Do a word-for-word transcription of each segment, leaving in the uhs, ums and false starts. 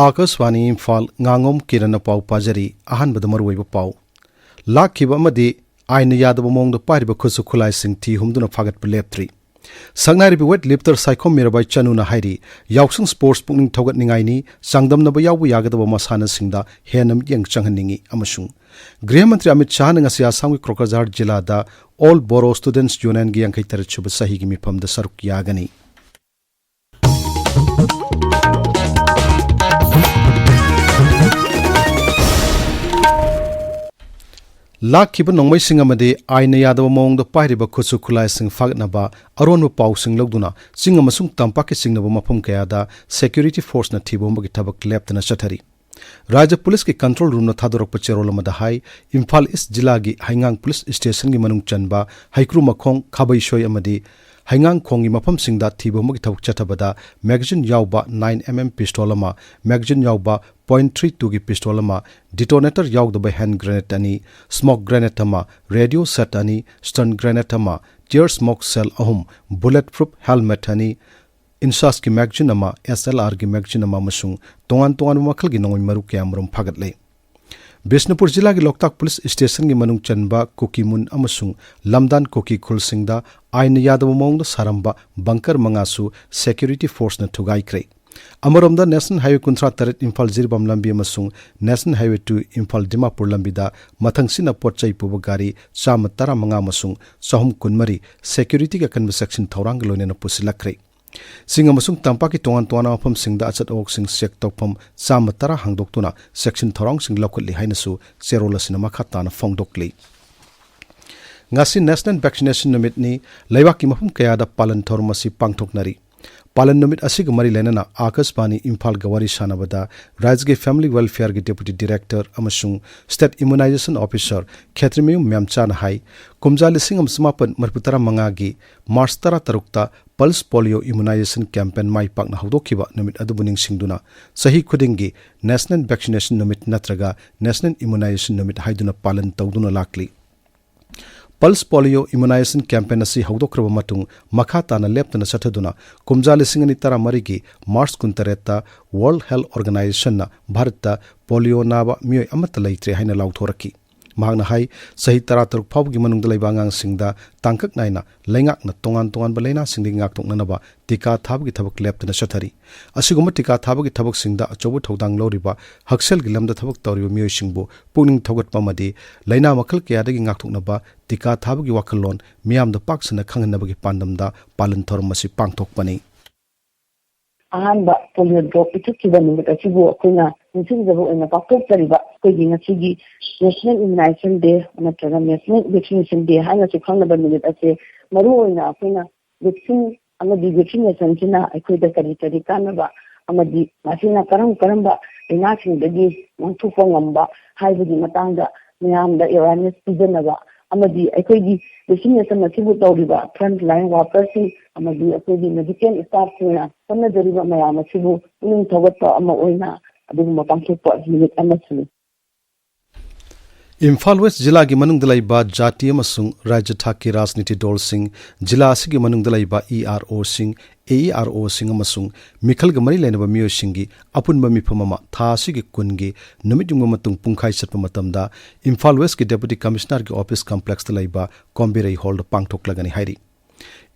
ꯑꯥꯀꯥꯁꯕꯥꯅꯤ ꯏꯝꯐꯥꯜ, ꯉꯥꯉꯣꯝ ꯀꯤꯔꯟꯅ ꯄꯥꯎ ꯄꯥꯖꯔꯤ꯫ ꯑꯍꯥꯟꯕꯗ ꯃꯔꯨꯑꯣꯏꯕ ꯄꯥꯎ꯫ ꯂꯥꯛꯈꯤꯕ ꯑꯃꯗꯤ ꯑꯥꯏꯟꯅ ꯌꯥꯗꯕ ꯃꯑꯣꯡꯗ ꯄꯥꯏꯔꯤꯕ ꯈꯨꯠꯁꯨ ꯈꯨꯠꯂꯥꯏꯁꯤꯡ ꯊꯤ ꯍꯨꯝꯗꯨꯅ ꯐꯥꯒꯠꯄ ꯂꯦꯞꯇ꯭ꯔꯤ꯫ ꯁꯛꯅꯥꯏꯔꯕꯤ ꯋꯦꯠ ꯂꯤꯐꯇꯔ ꯁꯥꯏꯈꯣꯝ ꯃꯤꯔꯥꯕꯥꯏ ꯆꯅꯨꯅ ꯍꯥꯏꯔꯤ, ꯌꯥꯎꯁꯪ ꯁ꯭ꯄꯣꯔꯠꯁ ꯄꯨꯛꯅꯤꯡ ꯊꯧꯒꯠꯅꯤꯡꯉꯥꯏꯅꯤ, ꯆꯥꯡꯗꯝꯅꯕ ꯌꯥꯎꯕ ꯌꯥꯒꯗꯕ ꯃꯁꯥꯟꯅꯁꯤꯡꯗ ꯍꯦꯟꯅ ꯃꯤꯠꯌꯦꯡ ꯆꯪꯍꯟꯅꯤꯡꯏ꯫ ꯑꯃꯁꯨꯡ ꯒ꯭ꯔꯤꯍ ꯃꯟꯇ꯭ꯔꯤ ꯑꯃꯤꯠ ꯁꯥꯍꯅ ꯉꯁꯤ ꯑꯁꯥꯝꯒꯤ ꯀ꯭ꯔꯣꯀꯔꯖꯍꯥꯔ ꯖꯤꯂꯥꯗ ꯑꯣꯜ ꯕꯣꯔꯣ ꯁ꯭ꯇꯨꯗꯦꯟꯠꯁ ꯌꯨꯅꯤꯌꯟꯒꯤ ꯌꯥꯡꯈꯩ ꯇꯔꯦꯠ ꯁꯨꯕ ꯆꯍꯤꯒꯤ ꯃꯤꯐꯝꯗ ꯁꯔꯨꯛ ꯌꯥꯒꯅꯤ꯫ ꯂꯥꯛꯈꯤꯕ ꯅꯣꯡꯃꯩꯁꯤꯡ ꯑꯃꯗꯤ ꯑꯥꯏꯟꯅ ꯌꯥꯗꯕ ꯃꯑꯣꯡꯗ ꯄꯥꯏꯔꯤꯕ ꯈꯨꯠꯁꯨ ꯈꯨꯠꯂꯥꯏꯁꯤꯡ ꯐꯥꯒꯠꯅꯕ ꯑꯔꯣꯟꯕ ꯄꯥꯎꯁꯤꯡ ꯂꯧꯗꯨꯅ ꯆꯤꯡ ꯑꯃꯁꯨꯡ ꯇꯝꯄꯥꯛꯀꯤ ꯆꯤꯡꯅꯕ ꯃꯐꯝ ꯀꯌꯥꯗ ꯁꯦꯀ꯭ꯌꯨꯔꯤꯇꯤ ꯐꯣꯔꯁꯅ ꯊꯤꯕ ꯍꯨꯝꯕꯒꯤ ꯊꯕꯛ ꯂꯦꯞꯇꯅ ꯆꯠꯊꯔꯤ꯫ ꯔꯥꯖ꯭ꯌ ꯄꯨꯂꯤꯁꯀꯤ ꯀꯟꯇ꯭ꯔꯣꯜ ꯔꯨꯝꯅ ꯊꯥꯗꯣꯔꯛꯄ ꯆꯦꯔꯣꯜ ꯑꯃꯗ ꯍꯥꯏ, ꯏꯝꯐꯥꯜ ꯏꯁ꯭ꯠ ꯖꯤꯂꯥꯒꯤ ꯍꯩꯉꯥꯡ ꯄꯨꯂꯤꯁ ꯁ꯭ꯇꯦꯁꯟꯒꯤ ꯃꯅꯨꯡ ꯆꯟꯕ ꯍꯩꯀ꯭ꯔꯨ ꯃꯈꯣꯡ, ꯈꯥꯕꯩꯁꯣꯏ ꯑꯃꯗꯤ ꯍꯩꯉꯥꯡꯈꯣꯡꯒꯤ ꯃꯐꯝꯁꯤꯡꯗ ꯊꯤꯕ ꯍꯨꯝꯕꯒꯤ ꯊꯕꯛ ꯆꯠꯊꯕꯗ ꯃꯦꯒꯥꯖꯤꯟ ꯌꯥꯎꯕ ꯅꯥꯏꯟ ꯑꯦꯝ ꯑꯦꯝ ꯄꯤꯁꯇꯣꯜ ꯑꯃ, ꯃꯦꯒꯥꯖꯤꯟ ꯌꯥꯎꯕ ꯄꯣꯏꯟꯠ ꯊ꯭ꯔꯤ ꯇꯨꯒꯤ ꯄꯤꯁꯇꯣꯜ ꯑꯃ, ꯗꯤꯇꯣꯅꯦꯇꯔ ꯌꯥꯎꯗꯕ ꯍꯦꯟ ꯒ꯭ꯔꯦꯅꯦꯗ ꯑꯅꯤ, ꯁ꯭ꯃꯣꯛ ꯒ꯭ꯔꯦꯅꯦꯗ ꯑꯃ, ꯔꯦꯗꯤꯑꯣ ꯁꯦꯠ ꯑꯅꯤ, ꯁ꯭ꯇꯟ ꯒ꯭ꯔꯦꯅꯦꯗ ꯑꯃ, ꯇꯤꯌꯔ ꯁ꯭ꯃꯣꯛ ꯁꯦꯜ ꯑꯍꯨꯝ, ꯕꯨꯂꯦꯠ ꯄ꯭ꯔꯨꯐ ꯍꯦꯜꯃꯦꯠ ꯑꯅꯤ, ꯏꯟꯁꯥꯁꯀꯤ ꯃꯦꯒꯥꯖꯤꯟ ꯑꯃ, ꯑꯦꯁ ꯑꯦꯜ ꯑꯥꯔꯒꯤ ꯃꯦꯒꯥꯖꯤꯟ ꯑꯃ ꯑꯃꯁꯨꯡ ꯇꯣꯉꯥꯟ ꯇꯣꯉꯥꯟꯕ ꯃꯈꯜꯒꯤ ꯅꯣꯡꯃꯩ ꯃꯔꯨ ꯀꯌꯥꯃꯔꯨꯝ ꯐꯥꯒꯠꯂꯦ꯫ ꯕꯤꯁꯅꯨꯄꯨꯔ ꯖꯤꯂꯥꯒꯤ ꯂꯣꯛꯇꯥꯛ ꯄꯨꯂꯤꯁ ꯁ꯭ꯇꯦꯁꯟꯒꯤ ꯃꯅꯨꯡ ꯆꯟꯕ ꯀꯨꯀꯤꯃꯨꯟ ꯑꯃꯁꯨꯡ ꯂꯝꯗꯥꯟ ꯀꯨꯀꯤ ꯈꯨꯜꯁꯤꯡꯗ ꯑꯥꯏꯟꯅ ꯌꯥꯗꯕ ꯃꯑꯣꯡꯗ ꯁꯥꯔꯝꯕ ꯕꯪꯀꯔ ꯃꯉꯥꯁꯨ ꯁꯦꯀ꯭ꯌꯨꯔꯤꯇꯤ ꯐꯣꯔꯁꯅ ꯊꯨꯒꯥꯏꯈ꯭ꯔꯦ꯫ ꯑꯃꯔꯣꯝꯗ, ꯅꯦꯁꯅꯦꯜ ꯍꯥꯏꯋꯦ ꯀꯨꯟꯊ꯭ꯔꯥ ꯇꯔꯦꯠ ꯏꯝꯐꯥꯜ ꯖꯤꯔꯤꯕꯥꯝ ꯂꯝꯕꯤ ꯑꯃꯁꯨꯡ national highway two Imphal Dimapur ꯂꯝꯕꯤꯗ ꯃꯊꯪꯁꯤꯠꯅ ꯄꯣꯠ ꯆꯩ ꯄꯨꯕ ꯒꯥꯔꯤ ꯆꯥꯝꯃ ꯇꯔꯥꯃꯉꯥ ꯑꯃꯁꯨꯡ ꯆꯍꯨꯝ ꯀꯨꯟꯃꯔꯤ ꯁꯦꯀ꯭ꯌꯨꯔꯤꯇꯤꯒꯤ ꯑꯀꯟꯕ ꯆꯦꯛꯁꯤꯟ ꯊꯧꯔꯥꯡꯒ ꯂꯣꯏꯅꯅ ꯄꯨꯁꯤꯜꯂꯛꯈ꯭ꯔꯦ꯫ ꯆꯤꯡ ꯑꯃꯁꯨꯡ ꯇꯝꯄꯥꯛꯀꯤ ꯇꯣꯉꯥꯟ ꯇꯣꯉꯥꯟꯕ ꯃꯐꯝꯁꯤꯡꯗ ꯑꯆꯠ ꯑꯋꯣꯛꯁꯤꯡ ꯆꯦꯛ ꯇꯧꯐꯝ ꯆꯥꯝꯃ ꯇꯔꯥ ꯍꯥꯡꯗꯣꯛꯇꯨꯅ ꯆꯦꯛꯁꯤꯟ ꯊꯧꯔꯥꯡꯁꯤꯡ ꯂꯧꯈꯠꯂꯤ ꯍꯥꯏꯅꯁꯨ ꯆꯦꯔꯣꯜ ꯑꯁꯤꯅ ꯃꯈꯥ ꯇꯥꯅ ꯐꯣꯡꯗꯣꯛꯂꯤ꯫ ꯉꯁꯤ ꯅꯦꯁꯅꯦꯜ ꯚꯦꯛꯁꯤꯅꯦꯁꯟ ꯅꯨꯃꯤꯠꯅꯤ꯫ ꯂꯩꯕꯥꯛꯀꯤ ꯃꯐꯝ ꯀꯌꯥꯗ ꯄꯥꯂꯟ ꯊꯧꯔꯝ ꯑꯁꯤ ꯄꯥꯡꯊꯣꯛꯅꯔꯤ꯫ ꯄꯥꯂꯟ ꯅꯨꯃꯤꯠ ꯑꯁꯤꯒ ꯃꯔꯤ ꯂꯩꯅꯅ ꯑꯥꯀꯥꯁꯕꯥꯅꯤ ꯏꯝꯐꯥꯜꯒ ꯋꯥꯔꯤ ꯁꯥꯟꯅꯕꯗ ꯔꯥꯖ꯭ꯌꯒꯤ ꯐꯦꯃꯤꯂꯤ ꯋꯦꯜꯐꯤꯌꯔꯒꯤ ꯗꯦꯄꯨꯇꯤ ꯗꯤꯔꯦꯛꯇꯔ ꯑꯃꯁꯨꯡ ꯁ꯭ꯇꯦꯠ ꯏꯝꯃꯨꯅꯥꯏꯖꯦꯁꯟ ꯑꯣꯐꯤꯁꯔ ꯈꯦꯇ꯭ꯔꯤꯃꯌꯨꯝ ꯃꯦꯝꯆꯥꯅ ꯍꯥꯏ, ꯀꯨꯝꯖꯥ ꯂꯤꯁꯤꯡ ꯑꯃ ꯆꯃꯥꯄꯟ ꯃꯔꯤꯐꯨ ꯇꯔꯥ ꯃꯉꯥꯒꯤ ꯃꯥꯔꯆ ꯇꯔꯥ ꯇꯔꯨꯛꯇ ꯄꯜꯁ ꯄꯣꯂꯤꯑꯣ ꯏꯝꯃꯨꯅꯥꯏꯖꯦꯁꯟ ꯀꯦꯝꯄꯦꯟ ꯃꯥꯏ ꯄꯥꯛꯅ ꯍꯧꯗꯣꯛꯈꯤꯕ ꯅꯨꯃꯤꯠ ꯑꯗꯨꯕꯨ ꯅꯤꯡꯁꯤꯡꯗꯨꯅ ꯆꯍꯤ ꯈꯨꯗꯤꯡꯒꯤ ꯅꯦꯁꯅꯦꯜ ꯚꯦꯛꯁꯤꯅꯦꯁꯟ ꯅꯨꯃꯤꯠ ꯅꯠꯇ꯭ꯔꯒ ꯅꯦꯁꯅꯦꯜ ꯏꯝꯃꯨꯅꯥꯏꯖꯦꯁꯟ ꯅꯨꯃꯤꯠ ꯍꯥꯏꯗꯨꯅ ꯄꯥꯂꯟ ꯇꯧꯗꯨꯅ ꯂꯥꯛꯂꯤ꯫ Pulse Polio Immunization Campaign ꯑꯁꯤ ꯍꯧꯗꯣꯛꯈ꯭ꯔꯕ ꯃꯇꯨꯡ, ꯃꯈꯥ ꯇꯥꯅ ꯂꯦꯞꯇꯅ ꯆꯠꯊꯗꯨꯅ, ꯀꯨꯝꯖꯥ ꯂꯤꯁꯤꯡ ꯑꯅꯤ ꯇꯔꯥꯃꯔꯤꯒꯤ March ꯀꯨꯟꯇꯔꯦꯠꯇ World Health Organizationꯅ ꯚꯥꯔꯠꯇ ꯄꯣꯂꯤꯑꯣ ꯅꯥꯕ ꯃꯤꯑꯣꯏ ꯑꯃꯠꯇ ꯂꯩꯇ꯭ꯔꯦ ꯍꯥꯏꯅ ꯂꯥꯎꯊꯣꯔꯛꯈꯤ꯫ ꯃꯍꯥꯛꯅ ꯍꯥꯏ, ꯆꯍꯤ ꯇꯔꯥꯇꯔꯨꯛ ꯐꯥꯎꯕꯒꯤ ꯃꯅꯨꯡꯗ ꯂꯩꯕ ꯑꯉꯥꯡꯁꯤꯡꯗ ꯇꯥꯡꯀꯛ ꯅꯥꯏꯅ ꯂꯩꯉꯥꯛꯅ ꯇꯣꯉꯥꯟ ꯇꯣꯉꯥꯟꯕ ꯂꯩꯅꯥꯁꯤꯡꯗꯒꯤ ꯉꯥꯛꯊꯣꯛꯅꯅꯕ ꯇꯤꯀꯥ ꯊꯥꯕꯒꯤ ꯊꯕꯛ ꯂꯦꯞꯇꯅ ꯆꯠꯊꯔꯤ꯫ ꯑꯁꯤꯒꯨꯝꯕ ꯇꯤꯀꯥ ꯊꯥꯕꯒꯤ ꯊꯕꯛꯁꯤꯡꯗ ꯑꯆꯧꯕ ꯊꯧꯗꯥꯡ ꯂꯧꯔꯤꯕ ꯍꯛꯁꯦꯜꯒꯤ ꯂꯝꯗ ꯊꯕꯛ ꯇꯧꯔꯤꯕ ꯃꯤꯑꯣꯏꯁꯤꯡꯕꯨ ꯄꯨꯛꯅꯤꯡ ꯊꯧꯒꯠꯄ ꯑꯃꯗꯤ ꯂꯩꯅꯥ ꯃꯈꯜ ꯀꯌꯥꯗꯒꯤ ꯉꯥꯛꯊꯣꯛꯅꯕ ꯇꯤꯀꯥ ꯊꯥꯕꯒꯤ ꯋꯥꯈꯜꯂꯣꯟ ꯃꯤꯌꯥꯝꯗ ꯄꯥꯛ ꯁꯟꯅ ꯈꯪꯍꯟꯅꯕꯒꯤ ꯄꯥꯟꯗꯝꯗ ꯄꯥꯂꯟ ꯊꯧꯔꯝ ꯑꯁꯤ ꯄꯥꯡꯊꯣꯛꯄꯅꯤ꯫ ꯑꯍꯥꯟꯕ ꯄꯣꯂꯤꯑꯣ ꯗ꯭ꯔꯣꯞ ꯄꯤꯊꯛꯈꯤꯕ ꯅꯨꯃꯤꯠ ꯑꯁꯤꯕꯨ ꯑꯩꯈꯣꯏꯅ ꯅꯤꯡꯁꯤꯡꯖꯕ ꯑꯣꯏꯅ ꯄꯥꯡꯊꯣꯛꯆꯔꯤꯕ ꯑꯩꯈꯣꯏꯒꯤ ꯉꯁꯤꯒꯤ National Immunization Day ꯅꯠꯇ꯭ꯔꯒ National Vaccination Day ꯍꯥꯏꯅꯁꯨ ꯈꯪꯅꯕ ꯅꯨꯃꯤꯠ ꯑꯁꯦ ꯃꯔꯨ ꯑꯣꯏꯅ ꯑꯩꯈꯣꯏꯅ ꯚꯦꯛꯁꯤꯟ ꯑꯃꯗꯤ ꯚꯦꯛꯁꯤꯅꯦꯁꯟꯁꯤꯅ ꯑꯩꯈꯣꯏꯗ ꯀꯔꯤ ꯀꯔꯤ ꯀꯥꯟꯅꯕ ꯑꯃꯗꯤ ꯃꯁꯤꯅ ꯀꯔꯝ ꯀꯔꯝꯕ ꯂꯩꯅꯥꯁꯤꯡꯗꯒꯤ ꯉꯥꯛꯊꯣꯛꯄ ꯉꯝꯕ ꯍꯥꯏꯕꯒꯤ ꯃꯇꯥꯡꯗ ꯃꯌꯥꯝꯗ ꯑꯦꯋꯥꯔꯅꯦꯁ ꯄꯤꯖꯅꯕ ꯑꯃꯗꯤ ꯑꯩꯈꯣꯏꯒꯤ ꯚꯦꯛꯁꯤꯅꯦꯁꯟ ꯑꯁꯤꯕꯨ ꯇꯧꯔꯤꯕ ꯐ꯭ꯔꯟꯠ ꯂꯥꯏꯟ ꯋꯥꯔꯀꯔꯁꯤꯡ ꯑꯃꯗꯤ ꯑꯩꯈꯣꯏꯒꯤ ꯃꯦꯗꯤꯀꯦꯜ ꯁ꯭ꯇꯥꯐꯁꯤꯡꯅ ꯍꯣꯠꯅꯖꯔꯤꯕ ꯃꯌꯥꯝ ꯑꯁꯤꯕꯨ ꯄꯨꯛꯅꯤꯡ ꯊꯧꯒꯠꯄ ꯑꯃ ꯑꯣꯏꯅ ꯑꯗꯨꯒꯨꯝꯕ ꯄꯥꯡꯊꯣꯛꯄ ꯅꯨꯃꯤꯠ ꯑꯃꯁꯨꯅꯤ꯫ ꯏꯝꯐꯥꯜ ꯋꯦꯁ ꯖꯤꯂꯥꯒꯤ ꯃꯅꯨꯡꯗ ꯂꯩꯕ ꯖꯥꯇꯤ ꯑꯃꯁꯨꯡ ꯔꯥꯖ꯭ꯌ ꯊꯥꯛꯀꯤ ꯔꯥꯖꯅꯤꯇꯤ ꯗꯜꯁꯤꯡ, ꯖꯤꯂꯥ ꯑꯁꯤꯒꯤ ꯃꯅꯨꯡꯗ ꯂꯩꯕ ꯏ ꯑꯥꯔ ꯑꯣꯁꯤꯡ, ꯑꯦ ꯏ ꯑꯥꯔ ꯑꯣꯁꯤꯡ ꯑꯃꯁꯨꯡ ꯃꯤꯈꯜꯒ ꯃꯔꯤ ꯂꯩꯅꯕ ꯃꯤꯑꯣꯏꯁꯤꯡꯒꯤ ꯑꯄꯨꯟꯕ ꯃꯤꯐꯝ ꯑꯃ ꯊꯥ ꯑꯁꯤꯒꯤ ꯀꯨꯟꯒꯤ ꯅꯨꯃꯤꯠ ꯌꯨꯡꯕ ꯃꯇꯨꯡ ꯄꯨꯡꯈꯥꯏ ꯆꯠꯄ ꯃꯇꯝꯗ ꯏꯝꯐꯥꯜ ꯋꯦꯁꯀꯤ ꯗꯦꯄꯨꯇꯤ ꯀꯃꯤꯁꯅꯔꯒꯤ ꯑꯣꯐꯤꯁ ꯀꯝꯄ꯭ꯂꯦꯛꯁꯇ ꯂꯩꯕ ꯀꯣꯝꯕꯤꯔꯩ ꯍꯣꯜꯗ ꯄꯥꯡꯊꯣꯛꯂꯒꯅꯤ ꯍꯥꯏꯔꯤ꯫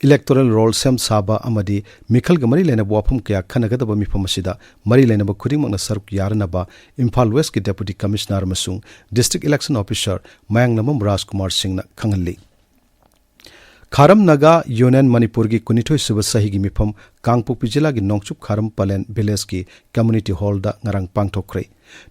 ꯏꯂꯦꯛꯇꯣꯔꯦꯜ ꯔꯣꯜ ꯁꯦꯝ ꯁꯥꯕ ꯑꯃꯗꯤ ꯃꯤꯈꯜꯒ ꯃꯔꯤ ꯂꯩꯅꯕ ꯋꯥꯐꯝ ꯀꯌꯥ ꯈꯟꯅꯒꯗꯕ ꯃꯤꯐꯝ ꯑꯁꯤꯗ ꯃꯔꯤ ꯂꯩꯅꯕ ꯈꯨꯗꯤꯡꯃꯛꯅ ꯁꯔꯨꯛ ꯌꯥꯔꯅꯕ ꯏꯝꯐꯥꯜ ꯋꯦꯁꯀꯤ ꯗꯦꯄꯨꯇꯤ ꯀꯃꯤꯁꯅꯔ ꯑꯃꯁꯨꯡ ꯗꯤꯁꯇ꯭ꯔꯤꯛ ꯏꯂꯦꯛꯁꯟ ꯑꯣꯐꯤꯁꯥꯔ ꯃꯌꯥꯡꯂꯝꯕꯝ ꯔꯥꯖꯀꯨꯃꯥꯔ ꯁꯤꯡꯅ ꯈꯪꯍꯜꯂꯤ꯫ ꯈꯥꯔꯝ ꯅꯥꯒꯥ ꯌꯨꯅꯤꯌꯟ ꯃꯅꯤꯄꯨꯔꯒꯤ ꯀꯨꯟꯅꯤꯊꯣꯏ ꯁꯨꯕ ꯆꯍꯤꯒꯤ ꯃꯤꯐꯝ ꯀꯥꯡꯄꯣꯛꯄꯤ ꯖꯤꯂꯥꯒꯤ ꯅꯣꯡꯆꯨꯞ ꯈꯥꯔꯝ ꯄꯂꯦꯟ ꯚꯤꯂꯦꯖꯀꯤ ꯀꯝꯃ꯭ꯌꯨꯅꯤꯇꯤ ꯍꯣꯜꯗ ꯉꯔꯥꯡ ꯄꯥꯡꯊꯣꯛꯈ꯭ꯔꯦ꯫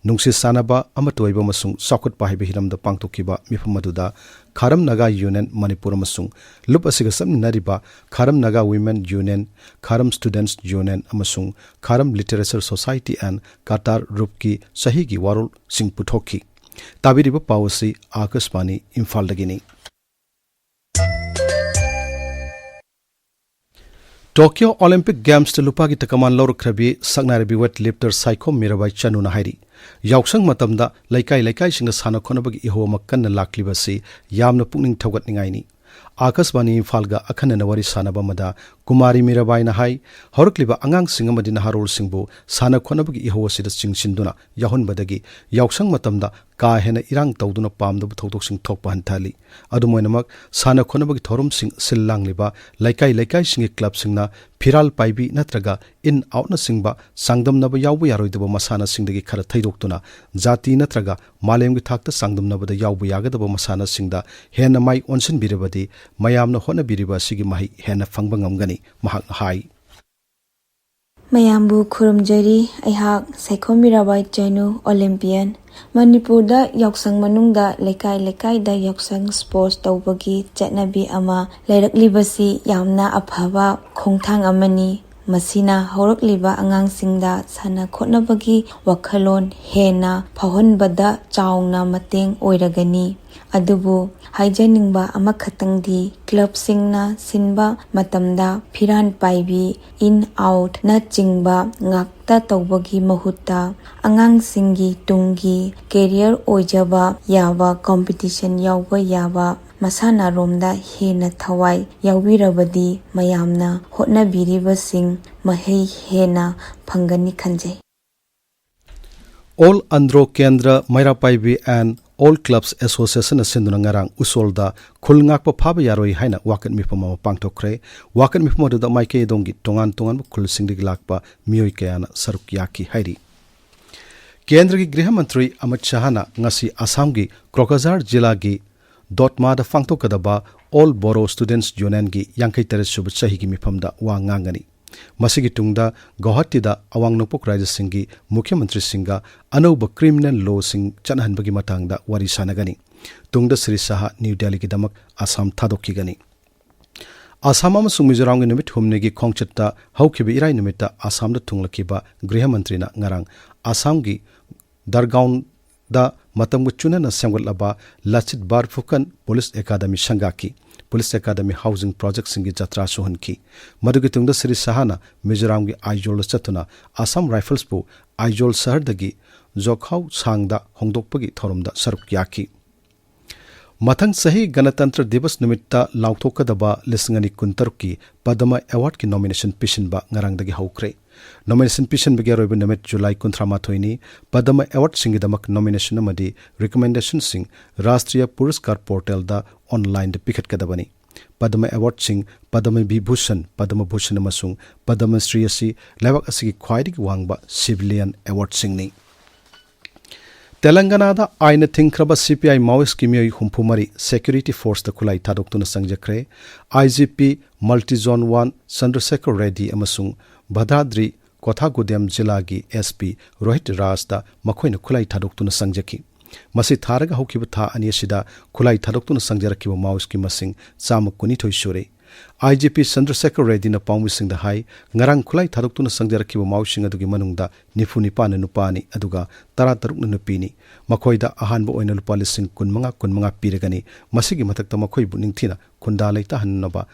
ꯅꯨꯡꯁꯤ ꯆꯥꯟꯅꯕ, ꯑꯃꯠꯇ ꯑꯣꯏꯕ ꯑꯃꯁꯨꯡ ꯆꯥꯎꯈꯠꯄ ꯍꯥꯏꯕ ꯍꯤꯔꯝꯗ ꯄꯥꯡꯊꯣꯛꯈꯤꯕ ꯃꯤꯐꯝ ꯑꯗꯨꯗ ꯈꯥꯔꯝ ꯅꯥꯒꯥ ꯌꯨꯅꯤꯌꯟ ꯃꯅꯤꯄꯨꯔ ꯑꯃꯁꯨꯡ ꯂꯨꯞ ꯑꯁꯤꯒ ꯆꯠꯃꯤꯟꯅꯔꯤꯕ Kharam Naga women union, Kharam students union ꯑꯃꯁꯨꯡ ꯈꯥꯔꯝ ꯂꯤꯇꯔꯦꯆꯔ ꯁꯣꯁꯥꯏꯇꯤ ꯑꯦꯟ ꯀꯇꯥꯔ ꯔꯨꯞꯀꯤ ꯆꯍꯤꯒꯤ ꯋꯥꯔꯣꯜꯁꯤꯡ ꯄꯨꯊꯣꯛꯈꯤ꯫ ꯇꯥꯕꯤꯔꯤꯕ ꯄꯥꯎ ꯑꯁꯤ ꯑꯥꯀꯥꯁꯕꯥꯅꯤ ꯏꯝꯐꯥꯜꯗꯒꯤꯅꯤ꯫ ꯇꯣꯀꯤꯌꯣ ꯑꯣꯂꯤꯝꯄꯤꯛ ꯒꯦꯝꯁꯇ ꯂꯨꯄꯥꯒꯤ ꯇꯀꯃꯥꯟ ꯂꯧꯔꯛꯈ꯭ꯔꯕꯤ ꯁꯛꯅꯥꯏꯔꯕꯤ ꯋꯦꯠ ꯂꯤꯐꯇꯔ ꯁꯥꯏꯈꯣꯝ ꯃꯤꯔꯥꯕꯥꯏ ꯆꯅꯨꯅ ꯍꯥꯏꯔꯤ, ꯌꯥꯎꯁꯪ ꯃꯇꯝꯗ ꯂꯩꯀꯥꯏ ꯂꯩꯀꯥꯏꯁꯤꯡꯗ ꯁꯥꯟꯅ ꯈꯣꯠꯅꯕꯒꯤ ꯏꯍꯧ ꯑꯃ ꯀꯟꯅ ꯂꯥꯛꯂꯤꯕ ꯑꯁꯤ ꯌꯥꯝꯅ ꯄꯨꯛꯅꯤꯡ ꯊꯧꯒꯠꯅꯤꯡꯉꯥꯏꯅꯤ꯫ ꯑꯥꯀꯥꯁꯕꯥꯅꯤ ꯏꯝꯐꯥꯜꯒ ꯑꯈꯟꯅꯅ ꯋꯥꯔꯤ ꯁꯥꯟꯅꯕ ꯑꯃꯗ ꯀꯨꯃꯥꯔꯤ ꯃꯤꯔꯥꯕꯥꯏꯅ ꯍꯥꯏ, ꯍꯧꯔꯛꯂꯤꯕ ꯑꯉꯥꯡꯁꯤꯡ ꯑꯃꯗꯤ ꯅꯍꯥꯔꯣꯜꯁꯤꯡꯕꯨ ꯁꯥꯟꯅ ꯈꯣꯠꯅꯕꯒꯤ ꯏꯍꯧ ꯑꯁꯤꯗ ꯆꯤꯡꯁꯤꯟꯗꯨꯅ ꯌꯥꯎꯍꯟꯕꯗꯒꯤ ꯌꯥꯎꯁꯪ ꯃꯇꯝꯗ ꯀꯥ ꯍꯦꯟꯅ ꯏꯔꯥꯡ ꯇꯧꯗꯨꯅ ꯄꯥꯝꯗꯕ ꯊꯧꯗꯣꯛꯁꯤꯡ ꯊꯣꯛꯄ ꯍꯟꯊꯍꯜꯂꯤ꯫ ꯑꯗꯨꯝ ꯑꯣꯏꯅꯃꯛ, ꯁꯥꯟꯅ ꯈꯣꯠꯅꯕꯒꯤ ꯊꯧꯔꯝꯁꯤꯡ ꯁꯤꯜ ꯂꯥꯡꯂꯤꯕ ꯂꯩꯀꯥꯏ ꯂꯩꯀꯥꯏꯁꯤꯡꯒꯤ ꯀ꯭ꯂꯕꯁꯤꯡꯅ ꯐꯤꯔꯥꯜ ꯄꯥꯏꯕꯤ ꯅꯠꯇ꯭ꯔꯒ ꯏꯟ ꯑꯥꯎꯠꯅꯆꯤꯡꯕ ꯆꯥꯡꯗꯝꯅꯕ ꯌꯥꯎꯕ ꯌꯥꯔꯣꯏꯗꯕ ꯃꯁꯥꯟꯅꯁꯤꯡꯗꯒꯤ ꯈꯔ ꯊꯩꯗꯣꯛꯇꯨꯅ, ꯖꯥꯇꯤ ꯅꯠꯇ꯭ꯔꯒ ꯃꯥꯂꯦꯝꯒꯤ ꯊꯥꯛꯇ ꯆꯥꯡꯗꯝꯅꯕꯗ ꯌꯥꯎꯕ ꯌꯥꯒꯗꯕ ꯃꯁꯥꯟꯅꯁꯤꯡꯗ ꯍꯦꯟꯅ ꯃꯥꯏ ꯑꯣꯟꯁꯤꯟꯕꯤꯔꯕꯗꯤ, ꯃꯌꯥꯝꯅ ꯍꯣꯠꯅꯕꯤꯔꯤꯕ ꯑꯁꯤꯒꯤ ꯃꯍꯩ ꯍꯦꯟꯅ ꯐꯪꯕ ꯉꯝꯒꯅꯤ, ꯃꯍꯥꯛꯅ ꯍꯥꯏ꯫ ꯃꯌꯥꯝꯕꯨ ꯈꯨꯔꯨꯝꯖꯔꯤ꯫ ꯑꯩꯍꯥꯛ ꯁꯥꯏꯈꯣꯝ ꯃꯤꯔꯥꯕꯥꯏ ꯆꯅꯨ, ꯑꯣꯂꯤꯝꯄꯤꯌꯟ꯫ ꯃꯅꯤꯄꯨꯔꯗ ꯌꯥꯎꯁꯪ ꯃꯅꯨꯡꯗ ꯂꯩꯀꯥꯏ ꯂꯩꯀꯥꯏꯗ ꯌꯥꯎꯁꯪ ꯁ꯭ꯄꯣꯔꯠꯁ ꯇꯧꯕꯒꯤ ꯆꯠꯅꯕꯤ ꯑꯃ ꯂꯩꯔꯛꯂꯤꯕꯁꯤ ꯌꯥꯝꯅ ꯑꯐꯕ ꯈꯣꯡꯊꯥꯡ ꯑꯃꯅꯤ꯫ ꯃꯁꯤꯅ ꯍꯧꯔꯛꯂꯤꯕ ꯑꯉꯥꯡꯁꯤꯡꯗ ꯁꯥꯟꯅ ꯈꯣꯠꯅꯕꯒꯤ ꯋꯥꯈꯜꯂꯣꯟ ꯍꯦꯟꯅ ꯐꯥꯎꯍꯟꯕꯗ ꯆꯥꯎꯅ ꯃꯇꯦꯡ ꯑꯣꯏꯔꯒꯅꯤ꯫ ꯑꯗꯨꯕꯨ ꯍꯥꯏꯖꯅꯤꯡꯕ ꯑꯃꯈꯛꯇꯪꯗꯤ, ꯀ꯭ꯂꯕꯁꯤꯡꯅ ꯁꯤꯟꯕ ꯃꯇꯝꯗ ꯐꯤꯔꯥꯟ ꯄꯥꯏꯕꯤ, ꯏꯟ ꯑꯥꯎꯠꯅꯆꯤꯡꯕ ꯉꯥꯛꯇ ꯇꯧꯕꯒꯤ ꯃꯍꯨꯠꯇ, ꯑꯉꯥꯡꯁꯤꯡꯒꯤ ꯇꯨꯡꯒꯤ ꯀꯦꯔꯤꯌꯔ ꯑꯣꯏꯖꯕ ꯌꯥꯕ, ꯀꯝꯄꯤꯇꯤꯁꯟ ꯌꯥꯎꯕ ꯌꯥꯕ ꯃꯁꯥꯟꯅꯔꯣꯝꯗ ꯍꯦꯟꯅ ꯊꯋꯥꯏ ꯌꯥꯎꯕꯤꯔꯕꯗꯤ, ꯃꯌꯥꯝꯅ ꯍꯣꯠꯅꯕꯤꯔꯤꯕꯁꯤꯡ ꯃꯍꯩ ꯍꯦꯟꯅ ꯐꯪꯒꯅꯤ ꯈꯟꯖꯩ꯫ ꯑꯣꯜ ꯑꯟꯗ꯭ꯔꯣ ꯀꯦꯟꯗ꯭ꯔ ꯃꯩꯔꯥ ꯄꯥꯏꯕꯤ ꯑꯦꯟ ꯑꯣꯜ ꯀ꯭ꯂꯕꯁ ꯑꯦꯁꯣꯁꯤꯌꯦꯁꯟꯅ ꯁꯤꯟꯗꯨꯅ ꯉꯔꯥꯡ ꯎꯁꯣꯜꯗ ꯈꯨꯜ ꯉꯥꯛꯄ ꯐꯥꯕ ꯌꯥꯔꯣꯏ ꯍꯥꯏꯅ ꯋꯥꯀꯠ ꯃꯤꯐꯝ ꯑꯃ ꯄꯥꯡꯊꯣꯛꯈ꯭ꯔꯦ꯫ ꯋꯥꯀꯠ ꯃꯤꯐꯝ ꯑꯗꯨꯗ ꯃꯥꯏꯀꯩ ꯑꯗꯣꯝꯒꯤ ꯇꯣꯉꯥꯟ ꯇꯣꯉꯥꯟꯕ ꯈꯨꯜꯁꯤꯡꯗꯒꯤ ꯂꯥꯛꯄ ꯃꯤꯑꯣꯏ ꯀꯌꯥꯅ ꯁꯔꯨꯛ ꯌꯥꯈꯤ ꯍꯥꯏꯔꯤ꯫ ꯀꯦꯟꯗ꯭ꯔꯒꯤ ꯒ꯭ꯔꯤꯍ ꯃꯟꯇ꯭ꯔꯤ ꯑꯃꯤꯠ ꯁꯥꯍꯅ ꯉꯁꯤ ꯑꯁꯥꯝꯒꯤ ꯀ꯭ꯔꯣꯀꯖꯥꯔ ꯖꯤꯂꯥꯒꯤ ꯗꯣꯠꯃꯥꯗ ꯄꯥꯡꯊꯣꯛꯀꯗꯕ ꯑꯣꯜ ꯕꯣꯔꯣ ꯁ꯭ꯇꯨꯗꯦꯟꯠꯁ ꯌꯨꯅꯤꯌꯟꯒꯤ ꯌꯥꯡꯈꯩ ꯇꯔꯦꯠ ꯁꯨꯕ ꯆꯍꯤꯒꯤ ꯃꯤꯐꯝꯗ ꯋꯥ ꯉꯥꯡꯒꯅꯤ꯫ ꯃꯁꯤꯒꯤ ꯇꯨꯡꯗ ꯒꯧꯍꯥꯇꯤꯗ ꯑꯋꯥꯡ ꯅꯣꯡꯄꯣꯛ ꯔꯥꯖ꯭ꯌꯁꯤꯡꯒꯤ ꯃꯨꯈ꯭ꯌ ꯃꯟꯇ꯭ꯔꯤꯁꯤꯡꯒ ꯑꯅꯧꯕ ꯀ꯭ꯔꯤꯃꯤꯅꯦꯜ ꯂꯣꯁꯤꯡ ꯆꯠꯅꯍꯟꯕꯒꯤ ꯃꯇꯥꯡꯗ ꯋꯥꯔꯤ ꯁꯥꯟꯅꯒꯅꯤ꯫ ꯇꯨꯡꯗ ꯁ꯭ꯔꯤ ꯁꯥꯍ ꯅ꯭ꯌꯨ ꯗꯦꯜꯂꯤꯒꯤꯗꯃꯛ ꯑꯁꯥꯝ ꯊꯥꯗꯣꯛꯈꯤꯒꯅꯤ꯫ ꯑꯁꯥꯝ ꯑꯃꯁꯨꯡ ꯃꯤꯖꯣꯔꯥꯝꯒꯤ ꯅꯨꯃꯤꯠ ꯍꯨꯝꯅꯤꯒꯤ ꯈꯣꯡꯆꯠꯇ ꯍꯧꯈꯤꯕ ꯏꯔꯥꯏ ꯅꯨꯃꯤꯠꯇ ꯑꯁꯥꯝꯗ ꯊꯨꯡꯂꯛꯈꯤꯕ ꯒ꯭ꯔꯤꯍ ꯃꯟꯇ꯭ꯔꯤꯅ ꯉꯔꯥꯡ ꯑꯁꯥꯝꯒꯤ ꯗꯔꯒꯥꯎꯟ ꯗ ꯃꯇꯝꯒ ꯆꯨꯅꯅ ꯁꯦꯝꯒꯠꯂꯕ ꯂꯆꯤꯠ ꯕꯥꯔꯐꯨꯀꯟ ꯄꯨꯂꯤꯁ ꯑꯦꯀꯥꯗꯃꯤ ꯁꯪꯒꯥꯈꯤ꯫ ꯄꯨꯂꯤꯁ ꯑꯦꯀꯥꯗꯃꯤ ꯍꯥꯎꯖꯤꯡ ꯄ꯭ꯔꯣꯖꯦꯛꯁꯤꯡꯒꯤ ꯖꯇ꯭ꯔꯥꯁꯨ ꯍꯨꯟꯈꯤ꯫ ꯃꯗꯨꯒꯤ ꯇꯨꯡꯗ ꯁ꯭ꯔꯤ ꯁꯍꯥꯅ ꯃꯤꯖꯣꯔꯥꯝꯒꯤ ꯑꯥꯏꯖꯣꯜꯗ ꯆꯠꯇꯨꯅ ꯑꯁꯥꯝ ꯔꯥꯏꯐꯜꯁꯄꯨ ꯑꯥꯏꯖꯣꯜ ꯁꯍꯔꯗꯒꯤ ꯖꯣꯈꯥꯎ ꯁꯥꯡꯗ ꯍꯣꯡꯗꯣꯛꯄꯒꯤ ꯊꯧꯔꯝꯗ ꯁꯔꯨꯛ ꯌꯥꯈꯤ꯫ ꯃꯊꯪ ꯆꯍꯤ ꯒꯅꯇꯟꯇ꯭ꯔ ꯗꯤꯕꯁ ꯅꯨꯃꯤꯠꯇ ꯂꯥꯎꯊꯣꯛꯀꯗꯕ ꯂꯤꯁꯤꯡ ꯑꯅꯤ ꯀꯨꯟꯇꯔꯨꯛꯀꯤ ꯄꯗꯃ ꯑꯦꯋꯥꯔꯗꯀꯤ ꯅꯣꯃꯤꯅꯦꯁꯟ ꯄꯤꯁꯤꯟꯕ ꯉꯔꯥꯡꯗꯒꯤ ꯍꯧꯈ꯭ꯔꯦ꯫ ꯅꯣꯃꯤꯅꯦꯁꯟ ꯄꯤꯁꯤꯟꯕꯒꯤ ꯑꯔꯣꯏꯕ ꯅꯨꯃꯤꯠ ꯖꯨꯂꯥꯏ ꯀꯨꯟꯊ꯭ꯔꯥ ꯃꯥꯊꯣꯏꯅꯤ꯫ ꯄꯗꯃ ꯑꯦꯋꯥꯔꯗꯁꯤꯡꯒꯤꯗꯃꯛ ꯅꯣꯃꯤꯅꯦꯁꯟ ꯑꯃꯗꯤ ꯔꯤꯀꯃꯦꯟꯗꯦꯁꯟꯁꯤꯡ ꯔꯥꯁꯇ꯭ꯔꯤꯌ ꯄꯨꯔꯁꯀꯥꯔ ꯄꯣꯔꯇꯦꯜꯗ ꯑꯣꯟꯂꯥꯏꯟꯗ ꯄꯤꯈꯠꯀꯗꯕꯅꯤ꯫ ꯄꯗꯃ ꯑꯦꯋꯥꯔꯗꯁꯤꯡ, ꯄꯗꯃ ꯕꯤꯚꯨꯁꯟ, ꯄꯗꯃ ꯚꯨꯁꯟ ꯑꯃꯁꯨꯡ ꯄꯗꯃ ꯁ꯭ꯔꯤ ꯑꯁꯤ ꯂꯩꯕꯥꯛ ꯑꯁꯤꯒꯤ ꯈ꯭ꯋꯥꯏꯗꯒꯤ ꯋꯥꯡꯕ ꯁꯤꯚꯤꯂꯤꯌꯟ ꯑꯦꯋꯥꯔꯗꯁꯤꯡꯅꯤ꯫ ꯇꯦꯂꯪꯒꯅꯥꯗ ꯑꯥꯏꯟꯅ ꯊꯤꯡꯈ꯭ꯔꯕ ꯁꯤ ꯄꯤ ꯑꯥꯏ ꯃꯥꯋꯣꯏꯁꯀꯤ ꯃꯤꯑꯣꯏ ꯍꯨꯝꯐꯨ ꯃꯔꯤ ꯁꯦꯀ꯭ꯌꯨꯔꯤꯇꯤ ꯐꯣꯔꯁꯇ ꯈꯨꯠꯂꯥꯏ ꯊꯥꯗꯣꯛꯇꯨꯅ ꯆꯪꯖꯈ꯭ꯔꯦ꯫ I G P multi zone one Chandrasekhar Reddy ꯑꯃꯁꯨꯡ ꯚꯗ꯭ꯔꯥꯗ꯭ꯔꯤ ꯀꯣꯊꯥꯒꯨꯗꯦꯝ ꯖꯤꯂꯥꯒꯤ ꯑꯦꯁ ꯄꯤ ꯔꯣꯍꯤꯠ ꯔꯥꯖꯇ ꯃꯈꯣꯏꯅ ꯈꯨꯠꯂꯥꯏ ꯊꯥꯗꯣꯛꯇꯨꯅ ꯆꯪꯖꯈꯤ꯫ ꯃꯁꯤ ꯊꯥꯔꯒ ꯍꯧꯈꯤꯕ ꯊꯥ ꯑꯅꯤ ꯑꯁꯤꯗ ꯈꯨꯠꯂꯥꯏ ꯊꯥꯗꯣꯛꯇꯨꯅ ꯆꯪꯖꯔꯛꯈꯤꯕ ꯃꯥꯋꯣꯏꯁꯀꯤ ꯃꯁꯤꯡ ꯆꯥꯝꯃ ꯀꯨꯟꯅꯤꯊꯣꯏ ꯁꯨꯔꯦ꯫ ꯑꯥꯏ ꯖꯤ ꯄꯤ ꯆꯟꯗ꯭ꯔꯁꯦꯈꯔ ꯔꯦꯗꯤꯅ ꯄꯥꯎꯃꯤꯁꯤꯡꯗ ꯍꯥꯏ, ꯉꯔꯥꯡ ꯈꯨꯠꯂꯥꯏ ꯊꯥꯗꯣꯛꯇꯨꯅ ꯆꯪꯖꯔꯛꯈꯤꯕ ꯃꯥꯋꯣꯏꯁꯤꯡ ꯑꯗꯨꯒꯤ ꯃꯅꯨꯡꯗ ꯅꯤꯐꯨ ꯅꯤꯄꯥꯟꯅ ꯅꯨꯄꯥꯅꯤ, ꯑꯗꯨꯒ ꯇꯔꯥꯇꯔꯨꯛꯅ ꯅꯨꯄꯤꯅꯤ꯫ ꯃꯈꯣꯏꯗ ꯑꯍꯥꯟꯕ ꯑꯣꯏꯅ ꯂꯨꯄꯥ ꯂꯤꯁꯤꯡ ꯀꯨꯟꯃꯉꯥ, ꯀꯨꯟꯃꯉꯥ ꯄꯤꯔꯒꯅꯤ꯫ ꯃꯁꯤꯒꯤ ꯃꯊꯛꯇ ꯃꯈꯣꯏꯕꯨ ꯅꯤꯡꯊꯤꯅ ꯈꯨꯟꯗꯥ ꯂꯩꯇꯥꯍꯟꯅꯕ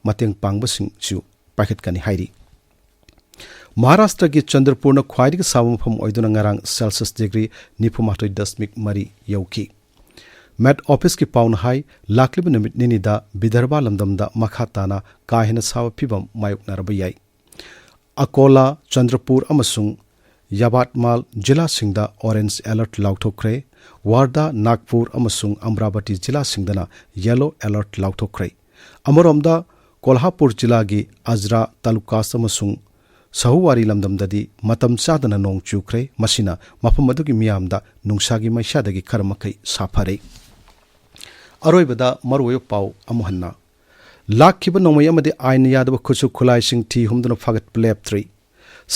ꯃꯇꯦꯡ ꯄꯥꯡꯕꯁꯤꯡꯁꯨ ꯄꯥꯏꯈꯠꯀꯅꯤ ꯍꯥꯏꯔꯤ꯫ ꯃꯍꯥꯔꯥꯁꯇ꯭ꯔꯒꯤ ꯆꯟꯗ꯭ꯔꯄꯨꯔꯅ ꯈ꯭ꯋꯥꯏꯗꯒꯤ ꯁꯥꯕ ꯃꯐꯝ ꯑꯣꯏꯗꯨꯅ ꯉꯔꯥꯡ ꯁꯦꯜꯁꯤꯌꯁ ꯗꯤꯒ꯭ꯔꯤ ꯅꯤꯐꯨ ꯃꯥꯊꯣꯏ ꯗꯁꯃꯤꯛ ꯃꯔꯤ ꯌꯧꯈꯤ꯫ ꯃꯦꯠ ꯑꯣꯐꯤꯁꯀꯤ ꯄꯥꯎꯅ ꯍꯥꯏ, ꯂꯥꯛꯂꯤꯕ ꯅꯨꯃꯤꯠ ꯅꯤꯅꯤꯗ ꯕꯤꯗꯔꯚꯥ ꯂꯝꯗꯝꯗ ꯃꯈꯥ ꯇꯥꯅ ꯀꯥ ꯍꯦꯟꯅ ꯁꯥꯕ ꯐꯤꯚꯝ ꯃꯥꯌꯣꯛꯅꯔꯕ ꯌꯥꯏ꯫ ꯑꯀꯣꯂꯥ, ꯆꯟꯗ꯭ꯔꯄꯨꯔ ꯑꯃꯁꯨꯡ ꯌꯥꯕꯠꯃꯥꯜ ꯖꯤꯂꯥꯁꯤꯡꯗ ꯑꯣꯔꯦꯟꯖ ꯑꯦꯂꯔꯠ ꯂꯥꯎꯊꯣꯛꯈ꯭ꯔꯦ꯫ ꯋꯥꯔꯗꯥ, ꯅꯥꯒꯄꯨꯔ ꯑꯃꯁꯨꯡ ꯑꯃꯔꯥꯕꯇꯤ ꯖꯤꯂꯥꯁꯤꯡꯗꯅ ꯌꯦꯂꯣ ꯑꯦꯂꯔꯠ ꯂꯥꯎꯊꯣꯛꯈ꯭ꯔꯦ꯫ ꯑꯃꯔꯣꯝꯗ, ꯀꯣꯜꯍꯥꯄꯨꯔ ꯖꯤꯂꯥꯒꯤ ꯑꯖ꯭ꯔꯥ, ꯇꯥꯂꯨꯀꯥꯁ ꯑꯃꯁꯨꯡ ꯁꯍꯨꯋꯥꯔꯤ ꯂꯝꯗꯝꯗꯗꯤ ꯃꯇꯝ ꯆꯥꯗꯅ ꯅꯣꯡ ꯆꯨꯈ꯭ꯔꯦ꯫ ꯃꯁꯤꯅ ꯃꯐꯝ ꯑꯗꯨꯒꯤ ꯃꯤꯌꯥꯝꯗ ꯅꯨꯡꯁꯥꯒꯤ ꯃꯩꯁꯥꯗꯒꯤ ꯈꯔ ꯃꯈꯩ ꯁꯥꯐꯔꯦ꯫ ꯑꯔꯣꯏꯕꯗ ꯃꯔꯨꯑꯣꯏꯕ ꯄꯥꯎ ꯑꯃꯨꯛ ꯍꯟꯅ꯫ ꯂꯥꯛꯈꯤꯕ ꯅꯣꯡꯃꯩ ꯑꯃꯗꯤ ꯑꯥꯏꯟꯅ ꯌꯥꯗꯕ ꯈꯨꯠꯁꯨ ꯈꯨꯠꯂꯥꯏꯁꯤꯡ ꯊꯤ ꯍꯨꯝꯗꯨꯅ ꯐꯥꯒꯠꯄ ꯂꯦꯞꯇ꯭ꯔꯤ꯫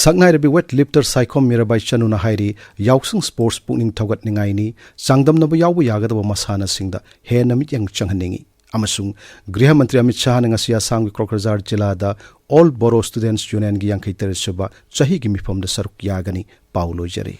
ꯁꯛꯅꯥꯏꯔꯕꯤ ꯋꯦꯠ ꯂꯤꯐꯇꯔ ꯁꯥꯏꯈꯣꯝ ꯃꯤꯔꯥꯕꯥꯏ ꯆꯅꯨꯅ ꯍꯥꯏꯔꯤ, ꯌꯥꯎꯁꯪ ꯁ꯭ꯄꯣꯔꯠꯁ ꯄꯨꯛꯅꯤꯡ ꯊꯧꯒꯠꯅꯤꯡꯉꯥꯏꯅꯤ, ꯆꯥꯡꯗꯝꯅꯕ ꯌꯥꯎꯕ ꯌꯥꯒꯗꯕ ꯃꯁꯥꯟꯅꯁꯤꯡꯗ ꯍꯦꯟꯅ ꯃꯤꯠꯌꯦꯡ ꯆꯪꯍꯟꯅꯤꯡꯏ꯫ ꯑꯃꯁꯨꯡ ꯒ꯭ꯔꯤꯍ ꯃꯟꯇ꯭ꯔꯤ ꯑꯃꯤꯠ ꯁꯥꯍꯅ ꯉꯁꯤ ꯑꯁꯥꯝꯒꯤ ꯀꯣꯀ꯭ꯔꯥꯖꯥꯔ ꯖꯤꯂꯥꯗ ꯑꯣꯜ ꯕꯣꯔꯣ ꯁ꯭ꯇꯨꯗꯦꯟꯠꯁ ꯌꯨꯅꯤꯌꯟꯒꯤ ꯌꯥꯡꯈꯩ ꯇꯔꯦꯠ ꯁꯨꯕ ꯆꯍꯤꯒꯤ ꯃꯤꯐꯝꯗ ꯁꯔꯨꯛ ꯌꯥꯒꯅꯤ꯫ ꯄꯥꯎ ꯂꯣꯏꯖꯔꯦ꯫